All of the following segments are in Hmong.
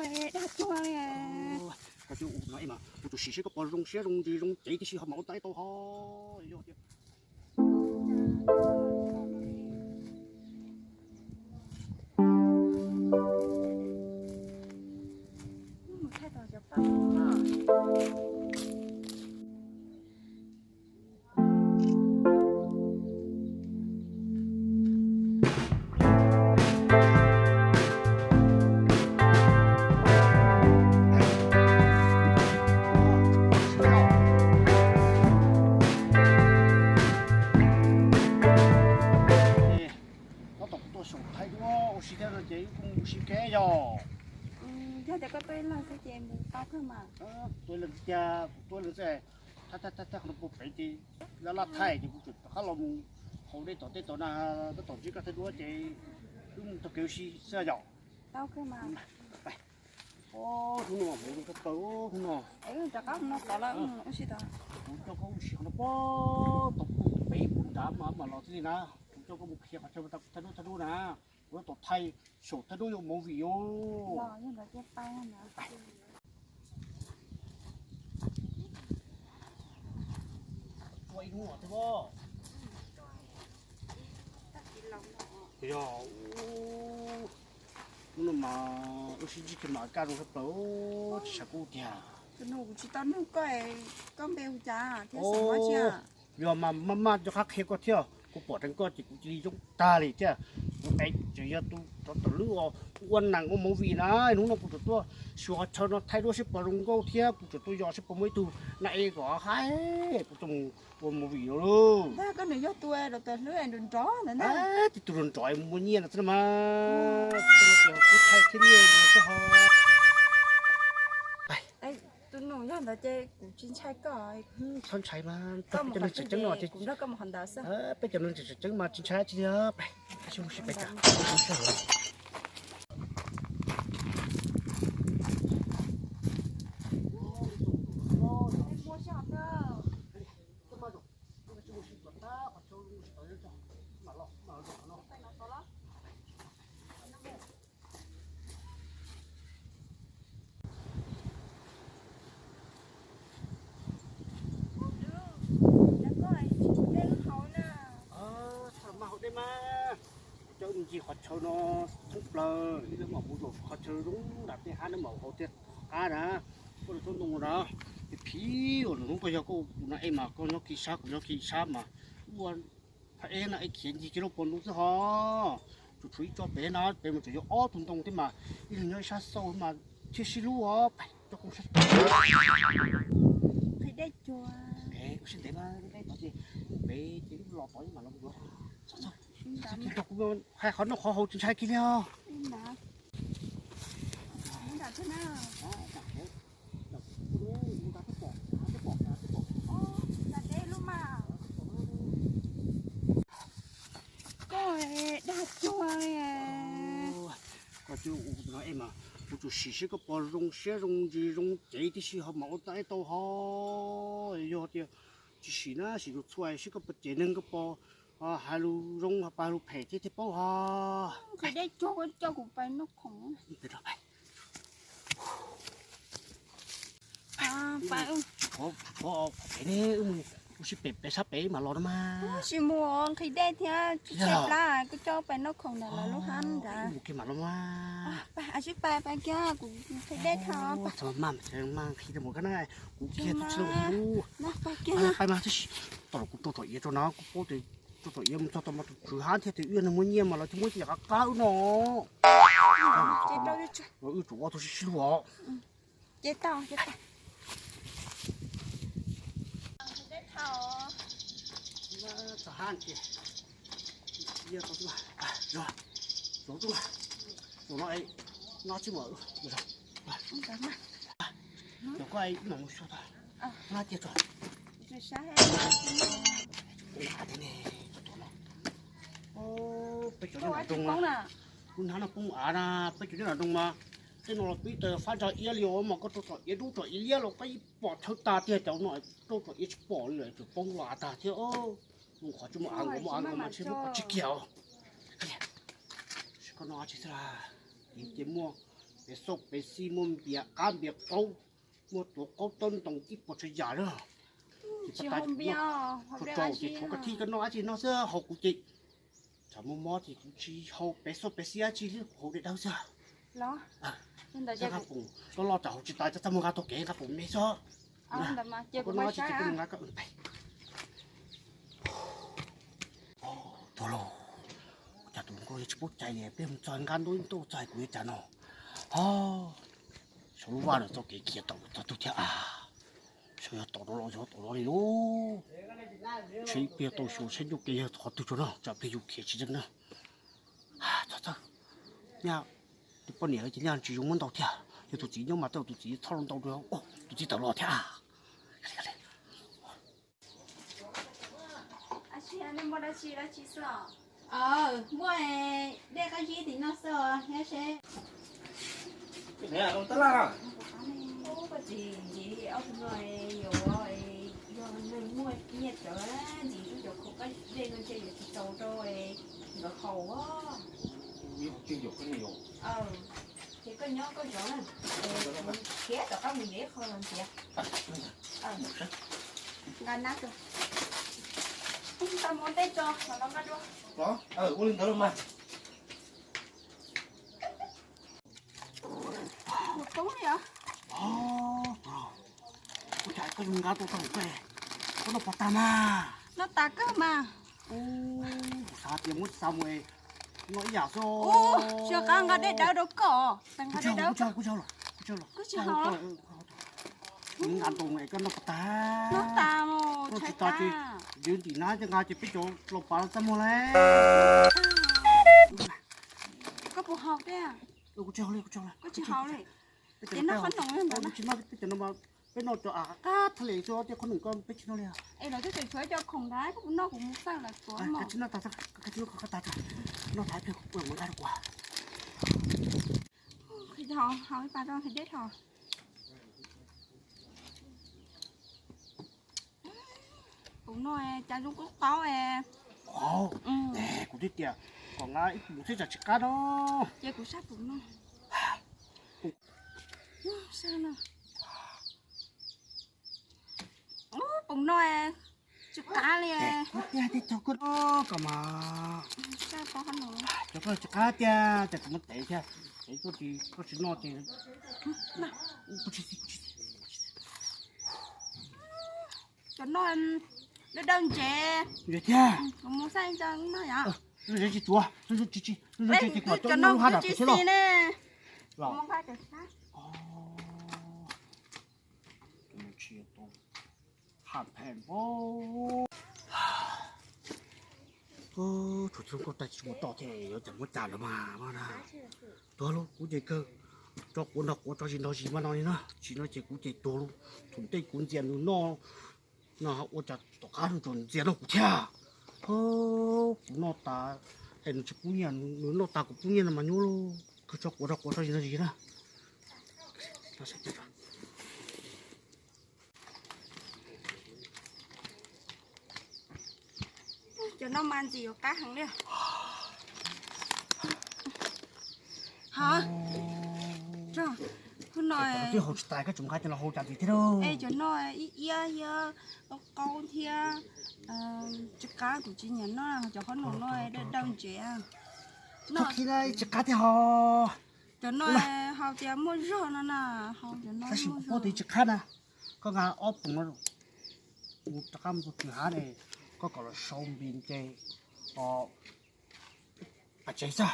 Dag tuag li. Koj cia ua no ib mas kuv tsum sim seb koj puas zoo siab zoo ntsws zoo cev tib si ho mam ua tau ib tau ho. Yog tias Tab tom kuv tuaj xyaum thaij duab ua si thiab no ces wb kuj mus ua si ke yog. Yog tias koj tuaj ib leeg xwb ces mus tau kawg mas. Tuaj ib leeg tiag, kuv tuaj ib leeg xwb. Thaij thaij thaij qhov no puag pem ces laj laj thaij ces kuv tseem rov qab los mus haus dej tom tej tod na, tab tom ntsib koj thaij duab ces wb mus taug kev ua si xwb yom. Tau kawg mas. Hnub no mus zoo kawg plaws hnub no. Rov qab mus no tod lawm ua si tod. Kuv coj koj ua si qhov no puag tom pem puag nrad mas mam los thiaj li na. Kuv coj koj mus qhia qhov chaw thaij duab thaij duab na. Kuv tab tom thaij xyaum thaij duab yuav movie os. Ua ib hnub thiab os. Yog, hnub no mas wb sib ntsib kiag mas kaj zoo kawg plaws, tsis xav kuj tiag. Tus nus kuv tsis tau nug koj, koj npe hu cas thiab xeem Hmoob tsi? Yog mas maj maj rov qab qhia koj thiab, kuv pom dheev koj ces kuv cia li zoo tag li thiab. Kuv es tseem yog tus rov tom lub ua neeg ua movie na, hnub no kuv tseem tuaj xyuas qhov chaw no thaij duab seb puas zoo nkauj thiab kuv tseem tuaj yos seb puas muaj ib tug naj e kom haib kuv tuaj mus ua movie no lauj. Ntag koj nws yog tus rau tus hlub nrov nrov ntag na. Tus nrov nrov muaj nyiaj no xwb na mas. Kuv thaij thiab nyiaj xwb ho. Tus nus yog ntawd ces kuv tsis ntshai koj. Txhob ntshai mas, peb cov neeg tseem ceeb no ces kuv nrog koj mus qhov ntawd xwb. Peb cov neeg tseem ceeb mas tsis ntshai tsi li. Peb sib mus sib pem tas. Txhob mas haus dej mas, coj mus ncig qhov chaw no thoob plaws, ib lub mam mus zaum qhov chaw zoo nram tej hav no mam haus thiaj qab na. Koj los txhob ntoo na, phim uas nws hnub koj yog koj tus na ej mas koj nyob kis sab kuv nyob kis sab mas ua Phab eb no es khiav ncig kiag lub pos ntoo xwb ho. Tsuas tshuav ib tsob pem no, pem mas tseem yog ob tug ntoo thiab mas, ib leeg nyob ib sab xauj mas thiaj sib hlub os. Peb coj koj mus saib. Qhia dej cuag. Ua siab ntev mas, peb tod ces pem ces wb los tod mam los yuav. Hais qhov noj qhov haus tsis ntshai kiag li os. Koj dag cuag li. Koj cia ua no ej mas, kuv tsuas sim seb koj puas zoo siab zoo ntsws zoo cev tib si ho mam ua tau ib tau ho. Yog tias tsis sim na, sim txhua txhua seb koj puas cem neeg, koj puas hais lus zoo, puas hais lus phem thiab thiaj paub ho. Qhia dej cuag, koj coj kuv pais noj khoom. Qhov pem ne, wb mus ua si pem, pem sab pem mam los no mas. Tsis mus, nqhis dej thiab tsis tshaib plab, koj coj pais noj khoom ntawm lawv lub hab ntawd. Mus kiag mam los mas. Pais, sib pais, pais kiag, kuv nqhis dej dhau. Txhob mas, mas nqhis rau mus kab na, kuv kiag tus tsis lub. Pais mas, tom kuv rau tsom iav tso na, kuv paub tias rau tsom iav mus txog tau mas tus tswv hab thiab tus wb neeg muaj nyiaj mas lawv thiaj muab coj qab qab wb no. Wb tsum ua tus sib sib hlub os. Ces tau, ces tau. Txog hab ces, yog, no, no tsis mus, yog koj ib mam mus xyuas tau, no tiag tso. Peb cov nyob nram nroog, lub hnab no poob av na, peb cov nyob nram nroog mas tej no los pib tawm fab ntsa iab li os mas koj rau tsom iav dub tsom iav liab los koj yeej pom thawj tag tiag, cov no rau tsom iav tsis pom li lawm, tseem poob los av tag thiab. Mus qhov tsis muaj av, muaj av mas ntshe muaj qhov tsis kiag os. Koj no tsis xwb las, ces muaj Peb xauj peb xib muaj npias qab npias qaub, muaj tuav qaub tawb ntoo ib puas tsav yam lawm. Tsis haus npias, haus dej qab zib, tshuav koj thib koj noj dab tsi noj xwb, haus kuv ces tsam muaj mob ces kuv tsis haus peb xauj peb xib dab tsi li, kuv haus dej dawb xwb. Los, nqa poom loj loj tsam haus tsis tas, txaj muag nqa taug kev nqa poom me xwb. Koj noj dab tsi ces koj nqa koj. Tuag lauj, cas tus hluas nkauj tsis paub cai li, peb mus txog nqa ntaub ntaub txog kuv yuav cas no. Xyov lub vaj no txoj kev khiav tau txog twg thiab a. Xyov yog tom no los yog tom no li lauj. Ntshe peb yuav tau xyuas saib ncauj kev yog qhov twg tso no, tsam peb yuav khiav tsis zeeg na. Txog txog, nyaj tus poj niam ces nyaj tsis zoo muab ntaus thiab, yog tus txiv nyob mas tej zaum tus txiv txhob los ntaus, tus txiv tawm los thiab. Muaj dab tsi dab tsi xwb os? Muaj dej qab zib tim no xwb os, thiab seb. Ub, koj txiv, ntxiv ob tug no yuav, yog neeg muaj nyiaj tsawv ntxiv tub cov khaum qab dej no ntshe yuav tsis txaus rau nkawd haus. Ces koj nyob koj zov na, khiav tom qab mus ntiav ib qho los ntiav. Nqa nab rau. Tau mus ua ntej tso los nqa dua. Ua li ntawd los mas. Ua toob li os. Ua cas koj yuav nqa tau tau koj, koj noj puas tas mas? Noj tas kawg mas. Kuv xav tias muab xa mus noj ib yam xwb. Tsis qab nqa dej dawb rau koj, nqa dej dawb. Kuv tsis haus, kuv tsis haus. Nqa ntoo koj noj puas tas? Noj tas, noj tsis tas ces yuav ntim nab coj nqa ces peb cov los pav txaj muag lauj. Koj puas haus thiab? Kuv tsis haus li, kuv tsis haus li. Koj tsis haus li. Ces noj qhob noom ntawd na. Peb noj cov av qab thaj li xwb, tej qhob noom koj peb tsis noj li. Es lawv twb tseem tshuav cov khoom ntawd, koj puas noj, kuv mus xawj lawv tuav mog. Koj tsis noj tas, koj tsis noj tas, noj tas ib pliag kuv ua mus nqa rau kuv. Haus ib pas rau deb tho. Kuv noj cas zoo qaub qaub. Qaub. Kuv twb tias kom nqa ib pum xwb tsam tsis qab no. Ces kuv sab pum no. Sab no. Pum no tsis qab li. Kuv tias tej tog koj no kom mas. Cov koj tsis qab tiag, cas kuv muab tev thiab. Tev koj tsis, koj tsis noj ces. Cov no dawb dawb ntsev. Ntsev thiab. Kuv mus xaj cov no yom. Ntsev tsis tuav, ntsev tsis, ntsev tsis kom cov no haj dam tsis xwb los. Mus nqa cov sab. Haj phem npaum. Tshuav txhua nkauj tag tsis muaj toj thiab, yuav cas muab cas lawm mas mas na. Tuag lauj, kuv ces kawg tso quav nrog quav tso zis nrog zis mas no li na, tsis no ces kuv ces tuag lauj. Thaum ntej kuv ntxias nws noj no ua cas tom qab nws tseem ntxias noj kuv thiab. Kuv noj tas es nws tsis pub nyiaj, nws noj tas kuv pub nyiaj no mas nyuaj lauj. Kawg tso quav nrog quav tso zis nrog zis na. Cov no mas ntxim yuav qab heev li. Ha, twb haus tsis tas koj tseem nqa cov no haus cas ntxiv thiab lauj. Es cov no ib iab thiab qaub thiab tsis qab, kuv tsis nyiam noj cov qhob noom no dawb dawb ntsev. Tsis qab thiab ho. Cov no haus tias muaj zog no na, haus cov no tab sis kuv paub tias tsis qab na. Koj nqa ob pum no mus rov qab mus tus twg hav ne, koj kom los sau npis ces pam tsev xwb.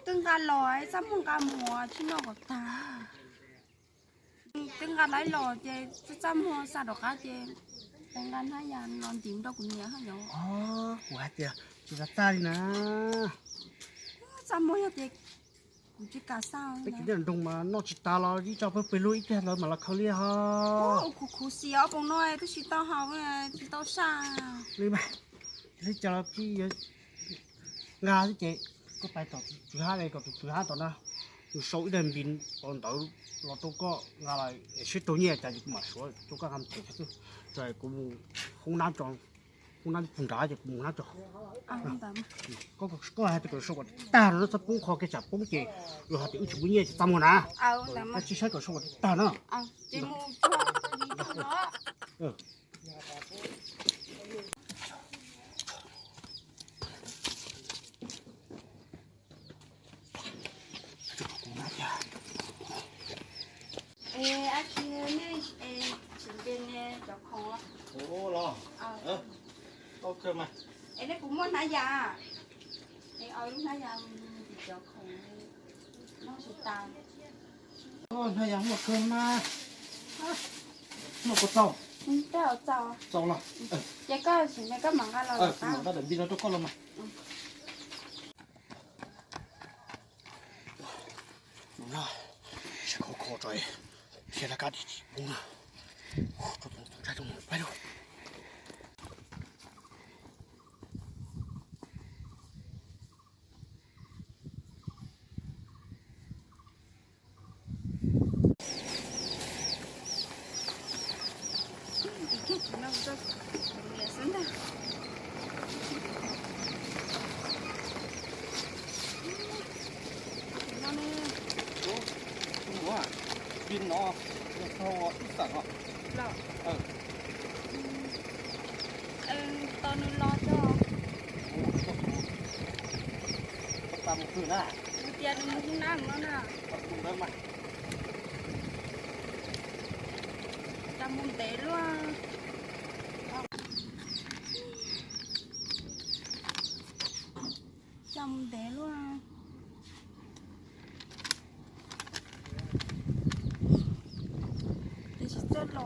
Twb nqa los txaj muag nqa mus tsis noj kom tag. Twb nqa lawv los ces txaj muag xa rov qab ces nqa hnab ya los ntim rau kuv niam haj yov. Kuv hais tias tsis txaj txaj li na. Txaj muag yog tias kuv tsis kam xa. Peb cov nyob nroog mas noj tsis tas los ib tso pawg pawg lug ib pliag lawv mam los khaws li ho. Khuv khuv xim ob pum no twb tsis tau haus, tsis tau saj li mas. Li cas los nqa xwb ces koj pais tom tus tswv hab, kom tus tswv hab tom na, nws sau ib daim npis ntawv los rau koj nqa los sib raug nyiaj cas kuv mam suav rau koj nqa mus them xwb. Ces kuv mus hoob nab tso. Kuv nab tsis nrad ces kuv mus nab tso. Koj hais tias kom sau kom tag no, txhob poob qho kev tsam poob ces luag hais tias wb tsis muaj nyiaj ces txaj muag na. Koj tsis saib kom sau kom tag no. Es ab tsi nej tsis nce cov khoom los? Es nej puas muaj hnab yas? Es lub hnab yas tim cov khoom noj tsis tas. Hnab yas muaj kawg mas. Muaj puas txaus? Txaus los. Ces koj tsis nce koj mam nqa los. Kuv mam nqa daim nti no rau koj los mas. Mus no, sab khov kho tso, khiav laj kab tsis poob no. Rau tus ntxhais rau mus pab lauj. Pin no, no thau ib xeem os. Los? Tos nws los tso. Tos mus twg na? Kuv tias nws mus hoob nab no na. Cas mus ntev luaj. Cas mus ntev luaj. Ces tsis txawj los.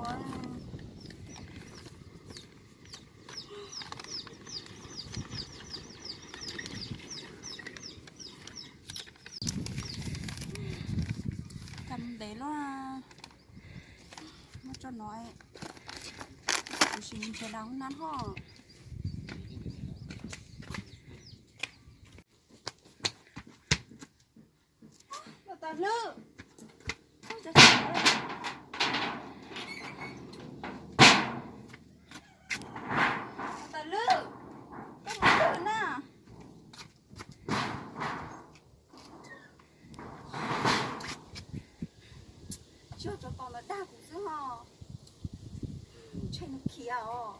Cas mus ntev luaj. Muab tso no, kuv sim mus nrhiav dav hoob nab hos. Tab Lwm, Tab Lwm, koj mus twg na? Tsis yog tsov tom ntawd dag kuv xwb ho. Ntshe nws khiav os.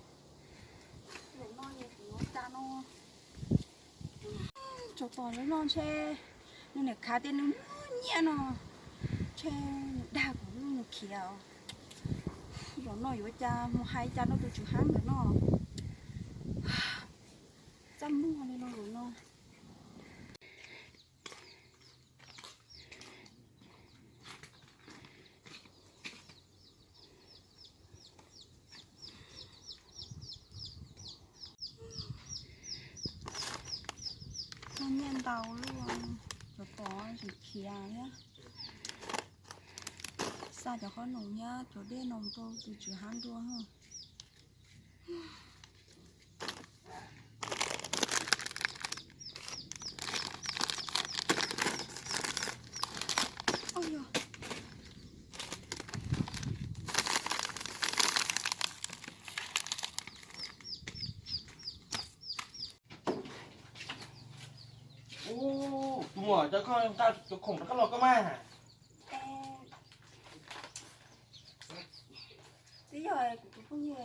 Zaum no es kuv ua cas no. Tsov tom lawv no ntshe nws niam khav tias nws muaj nyiaj no, ntshe nws dag kuv nws khiav os. Zaum no yuav cas mus hais cas rau tus tswv hab ntawm no. Txaj muag li no zaum no. Muaj nyiaj ntau luaj, tsov tom tseem khiav thiab. Xa cov qhob noom thiab cov dej no mus rau tus tswv hab dua. Tus muam, cov koj nqa cov khoom rov qab los koj mas. Twb yog kuv tus phooj ywg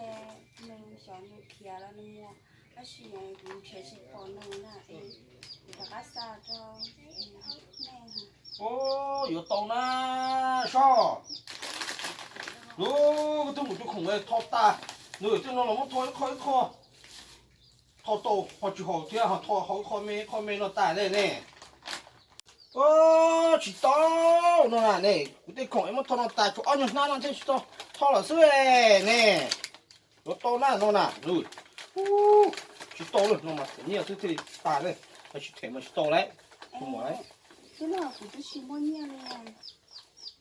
nws xyov nws khiav los nws mus, tab sis kuv nrhiav tsis pom nws na, es kuv rov qab xa rau nej. Yuav tau na, Soj. Lub koj twb mus cov khoom tho tas, nws tej no los muab tho ib qho ib qho. Tho tau ho tsis haum thiab ho tho haum ib qho me ib qho me no tas ne ne. Tsis tau no na ne, kuv tej khoom es muab tho no tas tshuav ob nyuag hnab no thiaj tsis tau tho lawm xwb ne. Yuav tau na no na. Tsis tau lawm no mas them nyiaj xwb thiaj li tas ne, tsis them mas tsis tau lawm. Tsis muaj nyiaj,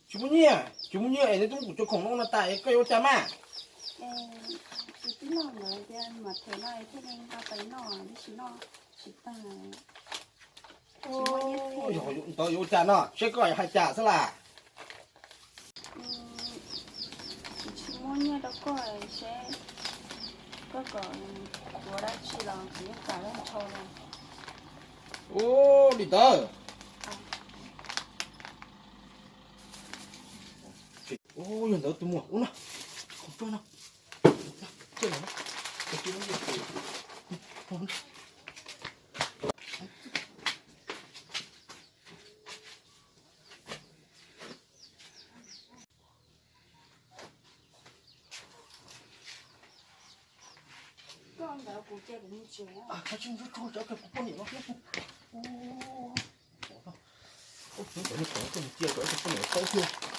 tsis muaj nyiaj es nws twb muab kuv cov khoom no no tas es koj yuav ua cas mas? Ntawd yuav ua cas no, seb koj hais cas xwb las. Kuv tsis muaj nyiaj rau koj seb koj Koj kom yuav dab tsi los kuv yeej kam lub ntsho no. Ub, li ntawd. Ub, yog ntawd tus muam ub no, kuv tuaj no. Koj ntawd kuv cia kuv mus tsev. Koj tsis mus tsuag tsuag cov kiag kuv poj niam no thiab. Ub, cov niag pog koj mus cia cov poj niam paub thiab.